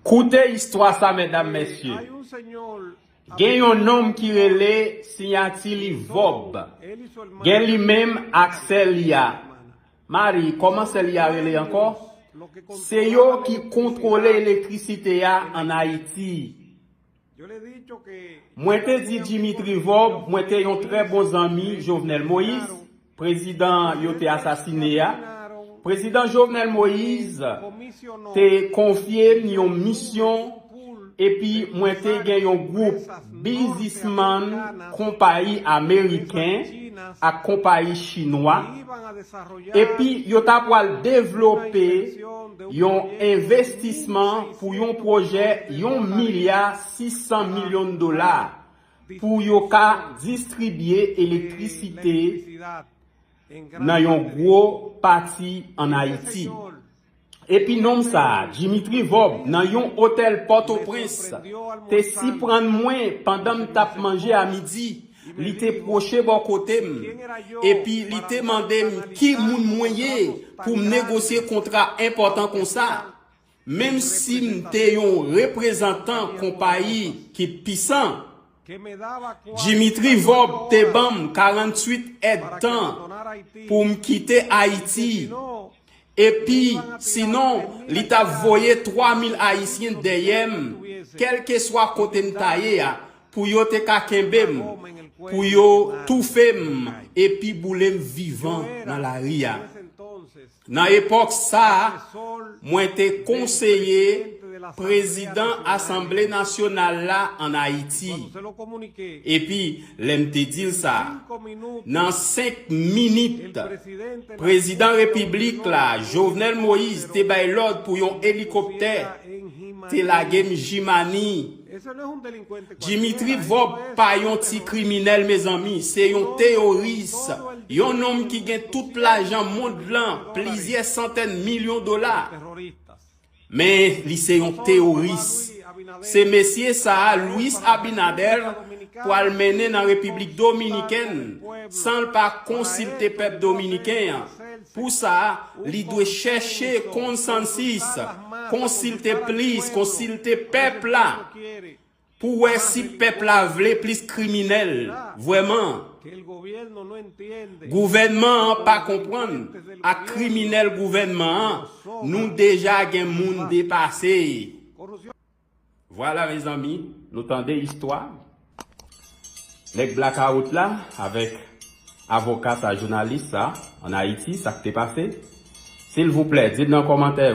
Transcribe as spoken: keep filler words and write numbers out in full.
Koute istwa sa, medam, mesye. Gen yon nonm ki rele siyati li Vòb. Gen li menm ak sè li a. Mari, kòman sè li a rele ankò? Se yo ki kontwole elektrisite a ann Ayiti. Mwen te di Dimitri Vòb, mwen te yon trè bon zanmi Jovenel Moïse, prezidan yo te asasine a. Prezidan Jovenel Moïse te konfye m yon misyon, epi mwen te gen yon gwoup biznismann, konpayi ameriken ak konpayi chinwa, epi yo ta pwal devlope yon envestisman pou yon pwojè yon milya sis san milyon dola pou yo ka distribye elektrisite nan yon gwo pati ann Ayiti. Epi nonm sa a, Dimitri Vòb, nan yon otèl Pòtoprens, te siprann mwen pandan m t ap manje a midi. Li te pwoche bò kote m, epi li te mande m ki moun mwen ye pou m negosye kontra enpòtan konsa. Menm si m te yon reprezantan konpayi ki pisan, Dimitri Vòb te ban m karanntuit èdtan pou m kite Ayiti. Epi, sinon, li t ap voye twa mil Ayisyen dèyè m, kèlkeswa kote m ta ye a, pou yo te ka kenbe m, pou yo toufe m, epi boule m vivan nan lari a. Nan epòk sa a, mwen te konseye prezidan Asanble Nasyonal la ann Ayiti. Epi, lè m te di l sa, nan senk minit, prezidan repiblik la, Jovenel Moïse, te bay lòd pou yon elikoptè te lage m Jimani. Dimitri Vòb pa yon ti kriminèl, mezanmi, se yon teyoris, yon nonm ki gen tout lajan mond lan, plizyè santèn milyon dola. Men li se yon teyoris. Se mesye sa a, Luis Abinader, pwal mennen nan Repiblik Dominikèn san l pa konsilte pèp dominiken an. Pou sa, li dwe chèche konsansis, konsilte plis, konsilte pèp la. Pou wè si pèp la vle plis kriminèl, vrèman. Gouvènman an pa konprann ak kriminèl gouvènman an, nou deja gen moun depase. Vwala, mezanmi, nou tande istwa nèg blakawout la avèk avoka sa, jounalis sa, ann Ayiti, sa k te pase. Silvouplè, di l nan kòmantè,